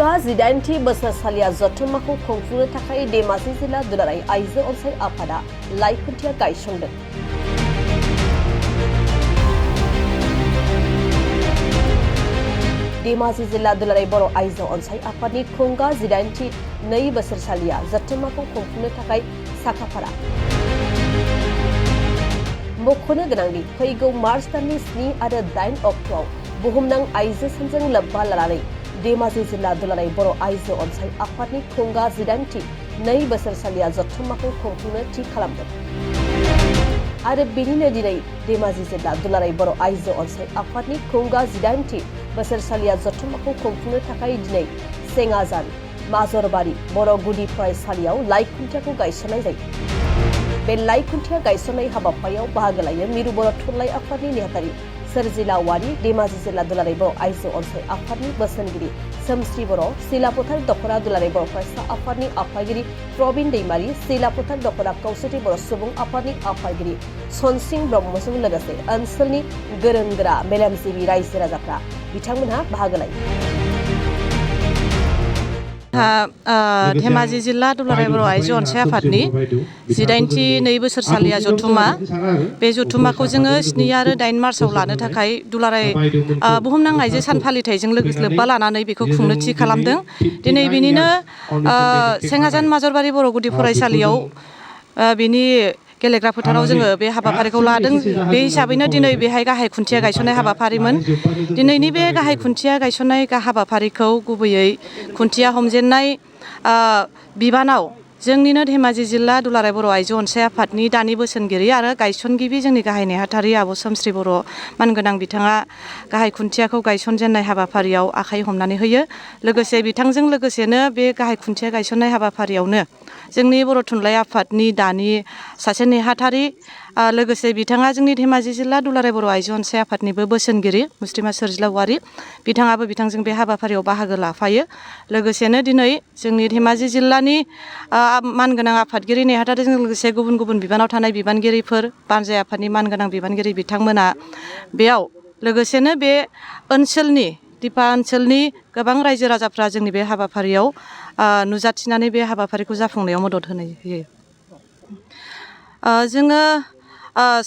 खुंगा 18थि बोसोरसालिया जथुम्माखौ खुंफुंनो थाखाय धेमाजि जिल्ला दुलाराय आइजो अनसाय आफादा लाइखुन्थिया गायसनदों। धेमाजि जिल्ला दुलाराय बर' आइजो अनसाय आफादनि खुंगा 18थि बोसोरसालिया जथुम्माखौ खुंफुंनो थाखाय साखाफारा। मख'नो गोनांदि फैगौ मार्च दाननि 7 आरो 8 अक्ट'आव बुहुमनां आइजो सानजों लोब्बा लानानै धेमाजि जिल्ला दुलाराय बर' आइजो अनसाय आफादनि खुंगा 18थि बोसोरसालिया जथुम्माखौ खुंफुंनो थि खालामदों। आरो बेनिनो दिनै धेमाजि जिल्ला दुलाराय बर' आइजो अनसाय आफादनि खुंगा 18थि बोसोरसालिया जथुम्माखौ खुंफुंनो थाखाय दिनै सेङाजान माजरबारि बर' गुदि फरायसालियाव लाइखुन्थियाखौ गायसननाय जायो। बे लाइखुन्थिया गायसननाय हाबाफारियाव बाहागो लायो मिरु बर' थुनलाइ आफादनि नेहाथारि सोरजिला औवारी, धेमाजि जिल्ला दुलाराय बर' आइजो अनसाय आफादनि बोसोनगिरि सोमस्रि बर', सिलापोथार दख'रा दुलाराय बर' फरायसा आफादनि आफादगिरि प्रबिन दैमारी, सिलापोथार दख'रा खौसेथि बर' सुबुं आफादनि आफादगिरि सनसिं ब्रह्मजों लोगोसे ओनसोलनि गोरों गोरा मेलेमजिबि रायजो राजाफ्रा बिथांमोनहा बाहागो लायो। धेमाजि जिल्ला दुलाराय बर' आइजो अनसाय आफादनि 18थि बोसोरसालिया जथुम्मा बे जथुम्माखौ जोङो 7 आरो 8 मार्चआव लानो थाखाय दुलाराय बुहुमनां आइजो सान फालिथायजों लोब्बा लानानै बेखौ खुंनो थि खालामदों। दिनै बिनिनो सेङाजान माजरबारि बर' गुदि फरायसालियाव बिनि गेलेग्रा फोथाराव जोङो बे हाबाफारिखौ लादों। बे हिसाबैनो दिनै बेहाय गाहाय खुन्थिया गायसननाय हाबाफारिमोन। दिनैनि बे गाहाय खुन्थिया गायसननाय हाबाफारिखौ गुबैयै खुन्थिया हमजेननाय बिबानाव जोंनिनो धेमाजि जिल्ला दुलाराय बर' आइजो अनसाय आफादनि दानि बोसोनगिरि आरो गायसनगिरि जोंनि गाहाय नेहाथारि आब' सोमस्रि बर' मानगोनां बिथाङा गाहाय खुन्थियाखौ गायसनजेननाय हाबाफारियाव आखाइ हमनानै होयो। लोगोसे बिथांजों लोगोसेनो बे गाहाय खुन्थिया गायसननाय हाबाफारियावनो जोंनि बर' थुनलाइ आफादनि दानि सासे नेहाथारि लोगोसे बिथाङा जोंनि धेमाजि जिल्ला दुलाराय बर' आइजो अनसाय आफादनिबो बोसोनगिरि मुस्रिमा सोरजिला औवारी बिथाङाबो बिथांजों बे हाबाफारियाव बाहागो लाफायो। लोगोसेनो दिनै जोंनि धेमाजि जिल्लानि मानगोनां आफादगिरि नेहाथारिजों लोगोसे गुबुन गुबुन बिबानाव थानाय बिबानगिरिफोर बानजाय आफादनि मानगोनां बिबानगिरि बिथांमोना बेयाव लोगोसेनो बे ओनसोलनि दिपा ओनसोलनि गोबां रायजो राजाफ्रा जोंनि बे हाबाफारियाव नुजाथिनानै बे हाबाफारिखौ जाफुंनायाव मदद होयो। जोङो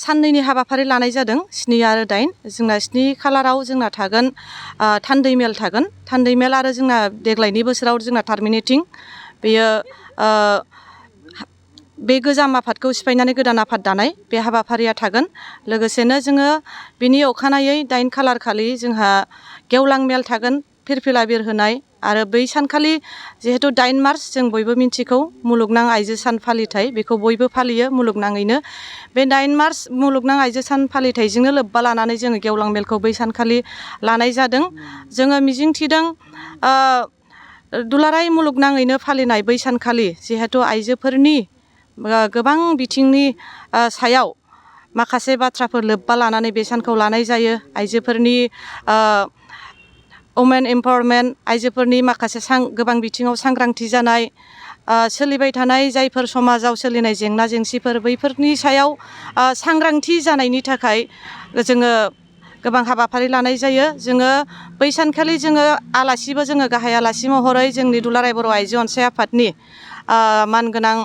साननैनि हाबाफारि लानाय जादों 7 आरो 8। जोंना 7 खालाराव जोंना थागोन थान्दै मेल थागोन। थान्दै मेल आरो जोंना देग्लायनि बोसोराव जोंना टार्मिनेटिं बेयो बे गोजाम आफादखौ सिफायनानै गोदान आफाद दानाय बे हाबाफारिया थागोन। लोगोसेनो जोङो बिनि अखानायै 8 खालार खालि जोंहा गेवलां मेल थागोन फिरफिला बिरहोनाय आरो बै सानखालि जिहेतु 8 मार्च जों बयबो मिन्थिगौ मुलुगनां आइजो सान फालिथाय बेखौ बयबो फालियो मुलुगनाङैनो। बे 8 मार्च मुलुगनां आइजो सान फालिथायजोंनो लोब्बा लानानै जोङो गेवलां मेलखौ बै सानखालि लानाय जादों। जोङो मिजिंथिदों दुलाराय मुलुगनाङैनो फालिनाय बै सानखालि जिहेतु आइजोफोरनि गोबां बिथिंनि सायाव माखासे बाथ्राफोर लोब्बा लानानै बे सानखौ लानाय जायो। आइजोफोरनि वमेन एम्पावारमेन्ट आइजोफोरनि माखासे गोबां बिथिङाव सांग्रांथि जानाय सोलिबाय थानाय जायफोर समाजाव सोलिनाय जेंना जेंसिफोर बैफोरनि सायाव सांग्रांथि जानायनि थाखाय जोङो गोबां हाबाफारि लानाय जायो। जोङो बै सानखालि जोङो आलासिबो जोङो गाहाय आलासि महरै जोंनि दुलाराय बर' आइजो अनसाय आफादनि मानगोनां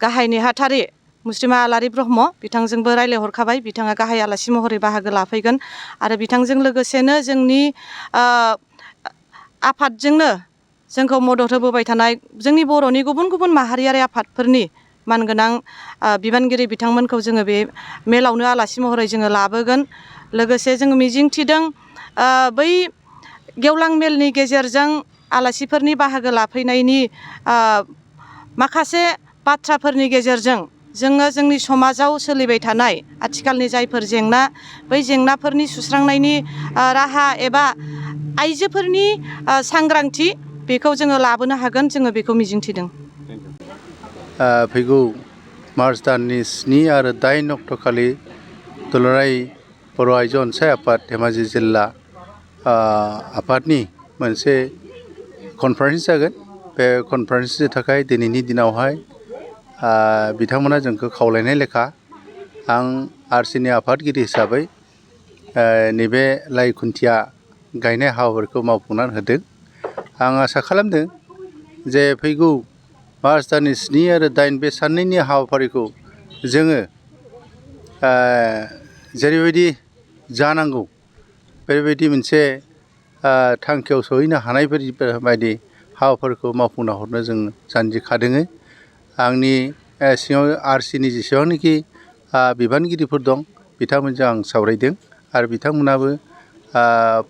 गाहाय नेहाथारि मुस्रिमा आलारि ब्रह्म बिथांजोंबो रायज्लायहरखाबाय। बिथाङा गाहाय आलासि महरै बाहागो लाफैगोन आरो बिथांजों लोगोसेनो जोंनि आफादजोंनो जोंखौ मदद होबोबाय थानाय जोंनि बर'नि गुबुन गुबुन माहारियारि आफादफोरनि मानगोनां बिबानगिरि बिथांमोनखौ जोङो बे मेलावनो आलासि महरै जोङो लाबोगोन। लोगोसे जोङो मिजिंथिदों बै गेवलां मेलनि गेजेरजों आलासिफोरनि बाहागो लाफैनायनि माखासे बाथ्राफोरनि गेजेरजों जोङो जोंनि समाजाव सोलिबाय थानाय आथिखालनि जायफोर जेंना बै जेंनाफोरनि सुस्रांनायनि राहा एबा आइजोफोरनि सांग्रांथि बेखौ जोङो लाबोनो हागोन जोङो बेखौ मिजिंथिदों। फैगौ मार्च दाननि 7 आरो 8 अक्ट'खालि दुलाराय बर' आइजो अनसाय आफाद धेमाजि जिल्ला आफादनि मोनसे कनफारेन्स जागोन। बे कनफारेन्सनि थाखाय दिनैनि दिनावहाय बिथांमोना जोंखौ खावलायनाय लेखा आं आरसिनि आफादगिरि हिसाबै नैबे लाइ खुन्थिया गायनाय हाबाफोरखौ मावफुंनानै होदों आं आसा खालामदों जे फैगौ मार्च दाननि 7 आरो 8 बे साननैनि हाबाफारिखौ जोङो जेरैबायदि जानांगौ बेबायदि मोनसे थांखियाव सहैनो हानाय बायदि हाबाफोरखौ मावफुंना हरनो जों जानजि खादोङो। आंनि सिङाव आरसिनि जेसेबांनाखि बिबानगिरिफोर दं बिथांमोनजों आं सावरायदों आरो बिथांमोनाबो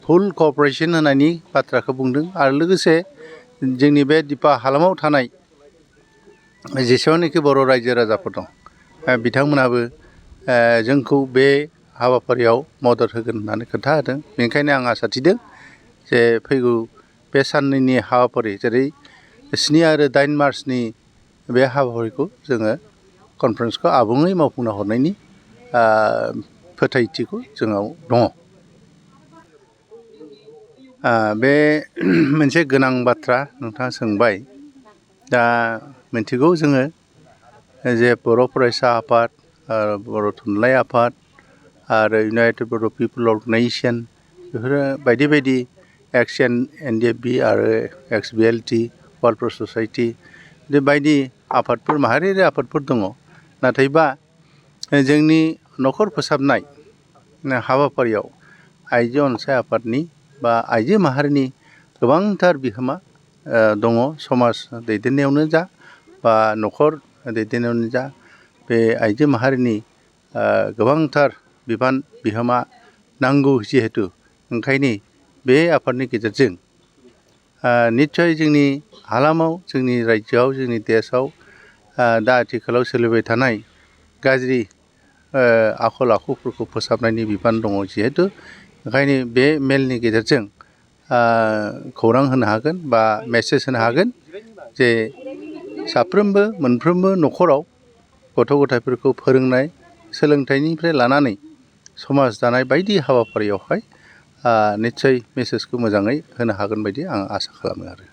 फुल क'अपारेसन होनायनि बाथ्राखौ बुंदों आरो लोगोसे जोंनि बे दिपा हालामाव थानाय जेसेबांनाखि बर' रायजो राजाफोर दं बिथांमोनाबो जोंखौ बे हाबाफारियाव मदद होगोन होननानै खोन्था होदों। बेनिखायनो आं आसा थिदों जे फैगौ बे साननैनि हाबाफारि जेरै 7 आरो 8 मार्चनि बे हाबाफारिखौ जोङो कनफारेन्सखौ आबुङै मावफुंना हरनायनि फोथायथिखौ जोंनाव दङ। बे मोनसे गोनां बाथ्रा नोंथाङा सोंबाय। दा मिथिगौ जोङो जे बर' फरायसा आफाद आरो बर' थुनलाइ आफाद आरो इउनाइटेड बर' पिपल अर्गेनाइजेसन बेफोरो बायदि बायदि XNDF आरो XBLT वालफेयार ससाइटि बे बायदि आफादफोर माहारियारि आफादफोर दङ। नाथायबा जोंनि न'खर फोसाबनाय हाबाफारियाव आइजो अनसाय आफादनि बा आइजो माहारिनि गोबांथार बिहोमा दङ। समाज दैदेननायावनो जा बा न'खर दैदेननायावनो जा बे आइजो माहारिनि गोबांथार बिबान बिहोमा नांगौ जिहेतु ओंखायनो बे आफादनि गेजेरजों निस्सय जोंनि हालामाव जोंनि रायजोआव जोंनि देशआव दा आथिखालाव सोलिबाय थानाय गाज्रि आखल आखुफोरखौ फोसाबनायनि बिबान दङ जिहेतु ओंखायनो बे मेलनि गेजेरजों खौरां होनो हागोन बा मेसेज होनो हागोन जे साफ्रोमबो मोनफ्रोमबो न'खराव गथ' गथायफोरखौ फोरोंनाय सोलोंथाइनिफ्राय लानानै समाज दानाय बायदि हाबाफारियावहाय निस्सय मेसेजखौ मोजाङै होनो हागोन बायदि आं आसा खालामो आरो